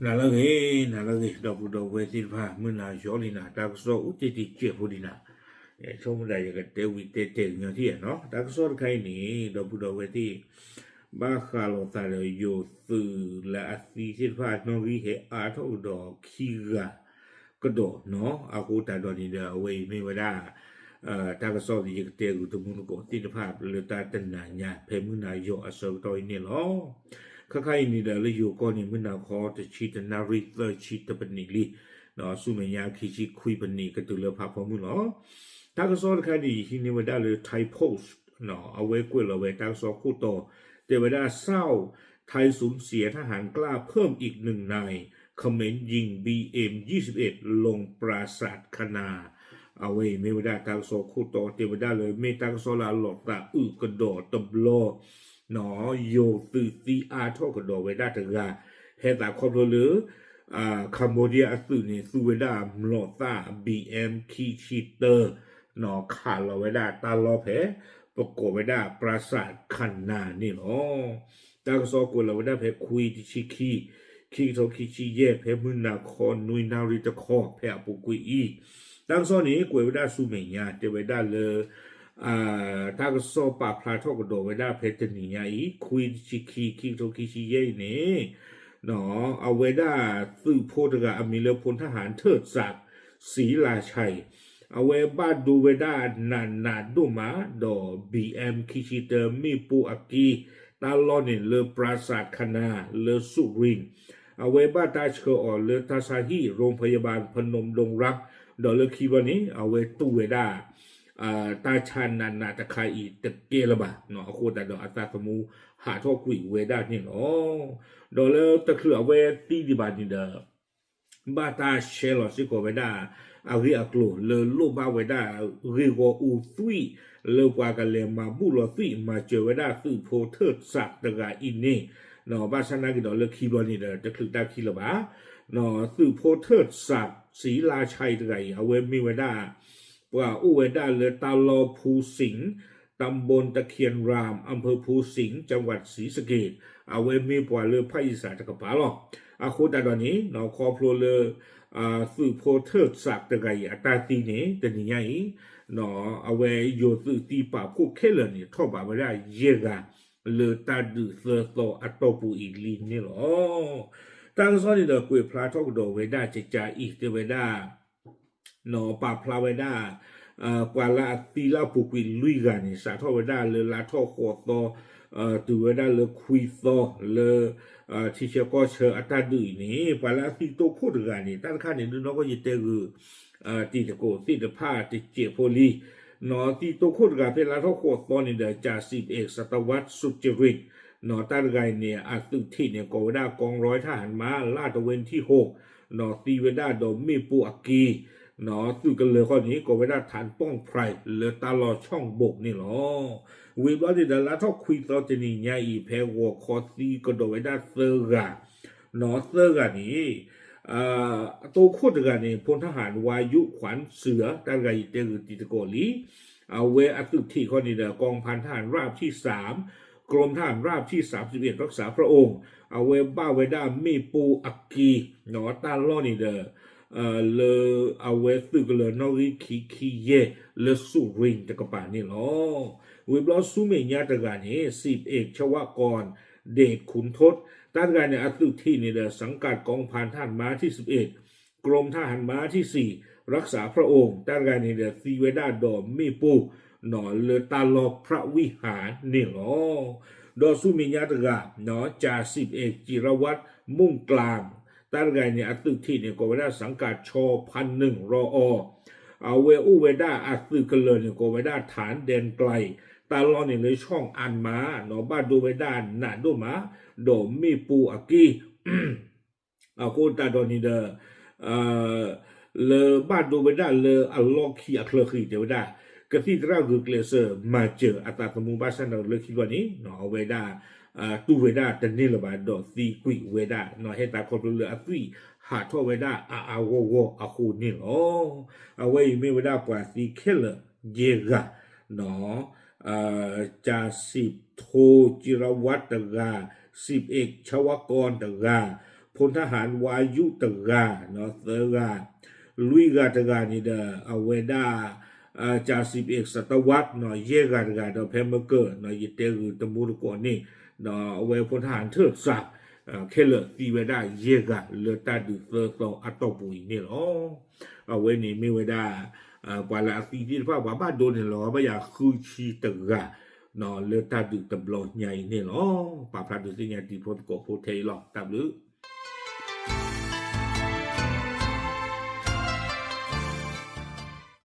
နၤလၢအဂ့ၤ, နၤလၢအဂ့ၤ, ဒီပုၢ်ဒီဝဲၢ်သ့ၣ်တဖၣ် မုၢ်နၤယီလံနၤ, တၢ်ကစီၣ်အိၣ်တ့ၢ်တံၢ်စဲးဖိဒံးနၤ, ဆိကမိၣ်ဒၣ်ယကတဲဝံၤတဲတဲာ်ကညီထံၣ်နီၤ, တၢ်ကစီၣ်တခါအံၤန့ၣ် ဒီပုၢ်ဒီဝဲၢ်သ့ၣ် ဘၣ်ဃးလိာ်သးဒီးယိၤသုးလၢအသံသ့ၣ်တဖၣ် နီၣ်ဂံၢ်ဟဲအါထီၣ်ကဒီးခံဂၤ ကဒီးနီၤ, အဃိသတးဒီးန့ၣ်ဒီး အဝဲအံၤမ့ၢ်ဝဲဒၣ် တၢ်ကစီၣ်လၢယကတဲဂုာ်တမူတကိးသ့ၣ်တဖၣ်လၢတၢ်တနၤညါ ဖဲမုၢ်နၤယီအဆၢကတီၢ်အံၤန့ၣ်လီၤ. ခါခါအံၤန့ၣ်ဒီး လၢယိၤကီၢ်န့ၣ် မုၢ်နၤခီတဆံတနၣ်ရံၣ်သၢဆံတပနံးလံ, ဆူမဲာ်ညါခံဆံခွံပနံးကတုၤလၢဖးဖီမုၢ်လီၤ. တၢ်ကစီၣ်တခါန့ၣ် ယဟံးန့ၢ်ဝဲဒၣ်လၢ Thai Post အဝဲကွဲးလီၤဝဲတၢ်ကစီၣ်ခိၣ်တီ တဲဝဲဒၣ် เศร้า ไทยสูญเสียทหารกล้าเพิ่มอีกหนึ่งนาย เขมรยิง บีเอ็มยี่สิบเอ็ด ลงปราสาทคะนา အဝဲအံၤမ့ၢ်ဝဲဒၣ်တၢ်ကစီၣ်ခိၣ်တီ တဲဝဲဒၣ်လၢမ့ၢ်တၢ်ကစီၣ်လၢအလီၤသးအုးကဒီးတဘျီ ယိၤသုးသံအါထီၣ်ကဒီးဝဲဒၣ်တဂၤ ဟဲသးခီဖျိလၢ Cambodia အသုးန့ၣ် သူဝဲဒၣ်မျိာ်သၣ် ဘီအ့မ် ခံဆံတၢ ခးလီၤဝဲဒၣ်တၢ်လီၢ်ဖဲ ပကိးဝဲဒၣ် ပရၢစးခနၤန့ၣ်လီၤ. တၢ်ကစီၣ်ကွဲးလီၤဝဲဒၣ်ဖဲခွံတဆံခံ ခံကထိခံဆံယဲၢ် ဖဲမုၢ်နၤခီနွံနၣ်ရံၣ်တခီ ဖဲအပူၤကွံာ်အံၤ, တၢ်ကစီၣ်န့ၣ် ကွဲးဝဲဒၣ်ဆူမဲာ်ညါ တဲဝဲဒၣ်လၢ တၢ်ကစီၣ်ပာ်ဖျါထီၣ်ကဒီးဝဲဒၣ်ဖဲတနံၤညါအံၤ ခွံတဆံခံ ခံကထိခံဆံယဲၢ်အံၤန့ၣ် အဝဲဒၣ်သုးဖိတဂၤအမံၤလၢ ဖိထၣ်ဟၣ် ထၢၣ်စး စံလါဆဲး အဝဲဘၣ်ဒိဝဲဒၣ်နးနးဒိၣ်မး ဒီး ဘီအ့မ် ခံဆံတၢ မ့ၣ်ပိၢ်အက့ တၢ်လီၢ်န့ၣ်လၢ ပရၢစးခနၤ လၢစူၣ်ရံၣ် အဝဲဘၣ်တၢ်ဆှၢအီၤလၢ တၢ်ဆါဟံၣ် ရိဖယဘၣ် ဖနူဒိရၣ် ဒီးလၢခံဘျီန့ၣ် အဝဲတူၢ်ဝဲဒၣ် တၢ်ဆါနးနးတခါအံၤတကဲလၢၤဘၣ်, အဃိသတးဒီးအသးသမူဟးထီၣ်ကွံာ်ဝဲဒၣ်န့ၣ်လီၤ. ဒီးလၢတချုးအဝဲသံဒံးဘၣ်န့ၣ်ဒီး ဘၣ်တၢ်ဆဲးလီၤစ့ၢ်ကီးဝဲဒၣ် အဂ့ၢ်အကျိၤလၢလိၣ်ဘၣ်ဝဲဒၣ် ဂ့ၢ်ဂီၢ်အူသွံၣ် လၢပှၤကလဲၤမၤဘူၣ်လီၤသွံၣ် မၤစၢၤဝဲဒၣ်သုးဖိထၢၣ်စးတဂၤအံၤန့ၣ်, ဘၣ်ဆၣ်နာ်က့ၤဒီးလၢခံဘျီန့ၣ်ဒီး တချုးတၢ်ခံလၢၤဘၣ်, သုးဖိထၢၣ်စး စံလါဆဲးတဂၤအံၤ အဝဲမ့ၢ်ဝဲဒၣ် ပှၤအိၣ်ဝဲဒၣ်လၢတၢ်လီၢ်ဖူစ့ၣ် ตำบลตะเคียนราม อำเภอภูสิงห์ จังหวัดศรีสะเกษ အဝဲမ့ၢ်ပှၤလၢဖၣ်အံၣ်စၢ်တကပၤလီၤ. အဃိသတးဒီးန့ၣ် ခီဖျိလၢ သုးဖိထၢၣ်စးတဂၤအံၤအတၢ်သံန့ၣ် တနံၤညါအံၤ အဝဲယိၤသုးသံပာ်ဖှိၣ်ခဲလၢာ်န့ၣ် ထီၣ်ဘးဝဲဒၣ်ယဲၢ်ဂၤ လၢတၢ်ဒုးသၢသီအတီၢ်ပူၤအံၤလံန့ၣ်လီၤ. တၢ်ကစီၣ်န့ၣ်ဒီးကွဲးဖျါထီၣ်ကဒီးဝဲဒၣ်ကကအံၤ တဲဝဲဒၣ် ပာ်ဖျါဝဲဒၣ် ပှၤလၢအသံလၢအပူၤကွံာ်လွံၢ်ဂၤန့ၣ် စးထီၣ်ဝဲဒၣ်လၢလါထီၣ်ဃိးသီ တုၤဝဲဒၣ်လၢခွံသီလၢ ထံဆၢကီၢ်ဆၢအတၢ်ဒုးအံၤန့ၣ် ပှၤလၢအသံတိခိၣ်တဂၤန့ၣ် တၢ်တခါန့ၣ် ဒုးနီၢ်ကီၢ်ယတဲဂုာ် တံၤသကိးသ့ၣ်တဖၣ်တစဲးဖိလံ သံတိခိၣ်တဂၤဖဲလါထီၣ်ဃိးသီန့ၣ်ဒီး จ่าสิบเอกศตวรรษ สุจริต တၢ်တဂၤအံၤန့ၣ် အသုးထံးန့ၣ် ကိးဝဲဒၣ် กองร้อยทหารม้า ลาดตระเวนที่หก သံဝဲဒၣ်ဒီးမ့ၣ်ပိၢ်အက့ သုးကလၢၤဃီန့ၣ် ကိးဝဲဒၣ် ထၢၣ်ပီၣ်ဖြဲး လၢတၢ်လီၢ်ဆီၣ်ဘိးန့ၣ်လီၤ. ဝံၤဘျီန့ၣ်ဒီး လါထီၣ်ခွံသီတနံၤညါအံၤ ဖဲဂီၤခီသံကဒီးဝဲဒၣ်သၢဂၤ သၢဂၤန့ၣ် တိခိၣ်တဂၤန့ၣ် ဖိထၣ်ဟၣ် ဝါယုခွၣ်စၢၤ တၢ်တဂၤအံၤတဲဂုာ်တံၤသကိးလံ အဝဲအသုးထံးခီန့ၣ်ဒီး กองพันทหารราบที่สาม กรมทหารราบที่สามสิบเอ็ด รักษาพระองค์ အဝဲဘၣ်ဝဲဒၣ်မ့ၣ်ပိၢ်အက့ တၢ်လီၢ်န့ၣ်ဒီး လၢအဝဲသုးကလၢၤနီၣ်ဂံၢ်ခံဆံယဲၢ် လၢစူၣ်ရ့ၣ်တကပၤန့ၣ်လီၤ. ဝံၤဘျီဆူမဲာ်ညါတဂၤန့ၣ် สิบเอก ชวกร เดชขุนทศ တၢ်တဂၤန့ၣ် အသုးထံးန့ၣ်ဒီး สังกัดกองพันทหารม้าที่สิบเอ็ด กรมทหารม้าที่สี่ รักษาพระองค์ တၢ်တဂၤန့ၣ်ဒီး သံဝဲဒၣ်ဒီးမ့ၣ်ပိၢ် လၢတၢ်လီၢ်ဖြးဝံၣ်ဟၣ်န့ၣ်လီၤ. ဒီးဆူမဲာ်ညါတဂၤ จ่าสิบเอก จิรวัตร มุ่งกลาง တၢ်တဂၤန့ၣ် အသုးထံးန့ၣ် ကိးဝဲဒၣ် สังกัด ช.พันหนึ่ง รอ အဝဲအိၣ်ဝဲဒၣ်အသုးကလၢၤန့ၣ် ကိးဝဲဒၣ် ฐานแดนไกล တၢ်လီၢ်န့ၣ်လၢဆီၣ်အၣ်မး ဘၣ်ဒိဝဲဒၣ်နးဒိၣ်မး ဒီးမ့ၣ်ပိၢ်အက့ အဃိသတးဒီးန့ၣ်ဒီး လၢဘၣ်ဒိဝဲဒၣ်လၢအလီၢ်ခံအချၢဃံ တဲဝဲဒၣ် ကသံၣ်သရၣ်ဂုာ်ကျဲးစၢး မၤစၢၤအသးသမူဘၣ်ဆၣ်န့ၣ်လၢခံဘျီန့ၣ် အဝဲဒၣ် တူၢ်ဝဲဒၣ်တန့ၢ်လၢၤဘၣ် ဒီးသံကွံာ်ဝဲဒၣ် ဟဲသးခီဖျိလၢအသွံၣ်ဟးထီၣ်ဝဲဒၣ်အါအါဂီၢ်ဂီၢ်အဃိန့ၣ်လီၤ. အဝဲအံၤမ့ၢ်ဝဲဒၣ်ပှၤသံခဲလၢာ်ယဲၢ်ဂၤ จ่าสิบโท จิรวัตร တဂၤ สิบเอก ชวกร တဂၤ ဖိထၣ်ဟၣ်ဝါယူၣ်တဂၤ သၢဂၤ, လွံၢ်ဂၤတဂၤန့ၣ်ဒီး အဝဲဒၣ် ကၠၤစံးပ့းစတဝး ယဲၢ်ဂၤတဂၤဒီး ဖဲမ့ၢ်ကၢၢ် ယတဲဂုာ်တမူတကိးန့ၣ် အဝဲဖိထၣ်ဟၣ်ထၢၣ်စး ခဲလၢာ်သံဝဲဒၣ်ယဲၢ်ဂၤ လၢတၢ်ဒုးသၢသီအတီၢ်ပူၤအံၤန့ၣ်လီၤ. အဝဲန့ၣ်မ့ၢ်ဝဲဒၣ် ပှၤလၢအသံသ့ၣ်တဖၣ် ပှၤဘၣ်ဒိန့ၣ်လီၤ ဘၣ်ယၤဃုဆံတဂၤ လၢတၢ်ဒုးတဘျီညါအံၤန့ၣ်လီၤ. ပာ်ဖျါဒုးသ့ၣ်ညါတံၤဖိသကိးဖိထဲအံၤလီၤ. တၢ်ဘျုး